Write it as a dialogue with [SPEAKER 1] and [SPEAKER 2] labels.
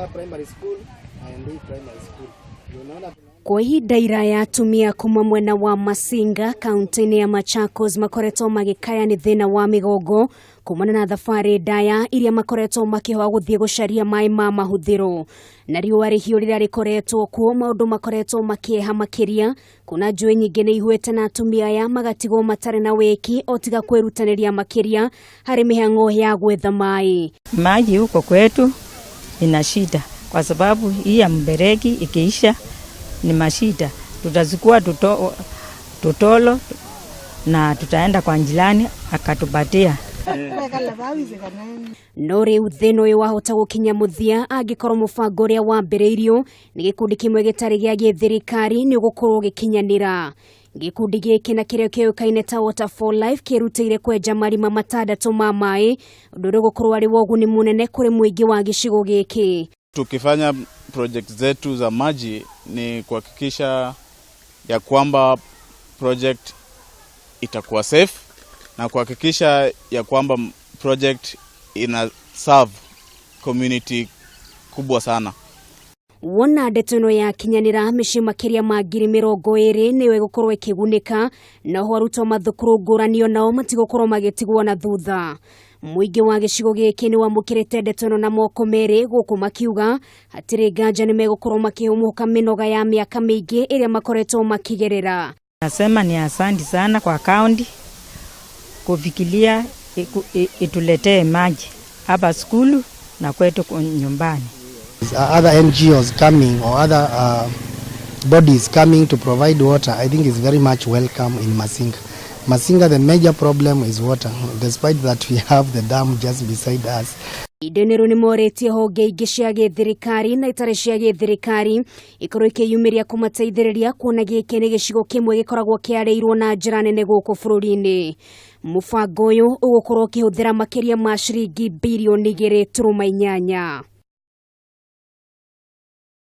[SPEAKER 1] Primary School and hii primary school. Ndio unaona.
[SPEAKER 2] Kwa ihinda iraya, atumia kuma mwena wa Masinga, kaunti-inĩ ya Machakos, makoretwo magĩkaya nĩ thĩna wa mĩgongo kumana na thabarĩ ndaya iria makoretwo makĩhoa gũthiĩ gũcaria maĩ ma mahũthĩro. Na riũa rĩhiũ rĩrĩa rĩkoretwo kuo, maũndũ makoretwo makĩeha makĩria kuna njũĩ nyingĩ nĩ ihuĩte na atumia aya magatigwo matarĩ na wĩki o tiga kwĩrutanĩria makĩria harĩ mĩhang'o ya gwetha maĩ.
[SPEAKER 3] Maji huko kwetu ina shida kwa sababu hii ya mfereji ikiisha ni mashida, tutachukua tutolo na tutaenda kwa jirani akatupatia.
[SPEAKER 2] No rĩu thĩna ũyũ wahota gũkinya mũthia angĩkorwo mũbango ũrĩa wambĩrĩirio nĩ gĩkundi kĩmwe gĩtarĩ gĩa gĩthirikari nĩ ũgũkorwo ũgĩkinyanĩra. Gĩkundi gĩkĩ, na kĩrĩa kĩũĩkaine ta Water for Life, kĩrutĩire kwenja marima 6 ma maĩ, ũndũ ũrĩa ũgũkorwo arĩ wa ũguni mũnene kũrĩ mũingĩ wa gĩcigo gĩkĩ.
[SPEAKER 4] Tukifanya project zetu za maji ni kuhakikisha ya kwamba project itakuwa safe na kuhakikisha ya kwamba project ina serve community kubwa sana.
[SPEAKER 2] Wona ndeto ĩno yakinyanĩra, mĩciĩ makĩria ma 20,000 nĩyo ĩgũkorwo ĩkĩgunĩka, naho arutwo mathukuru ngũrani onao matigũkorwo magĩtigwo na thutha. Mũingĩ wa gĩcigo gĩkĩ nĩ wamũkĩrĩte ndeto ĩno na moko merĩ, gũkũ makiuga hatirĩ nganja nĩ megũkorwo makĩhũmũka mĩnoga ya mĩaka mĩingĩ ĩrĩa makoretwo makĩgerera.
[SPEAKER 3] Nasema ni asante sana kwa kaunti kufikiria ituletee maji hapa skulu na kwetu nyumbani.
[SPEAKER 1] Other NGOs coming or other bodies coming to provide water, I think, is very much welcome in Masinga. Masinga, the major problem is water, despite that we have the dam just beside us.
[SPEAKER 2] Ihinda-inĩ rĩu nĩ morĩtie honge ingĩ cia gĩthirikari na itarĩ cia gĩthirikari ikorwo ikĩyumĩria kũmateithĩrĩria, kuona gĩkĩ nĩ gĩcigo kĩmwe gĩkoragwo kĩarĩirwo na njĩra nene gũkũ bũrũri-inĩ. Mũbango ũyũ ũgũkorwo ũkĩhũthĩra makĩria ma ciringi 2.8 birioni.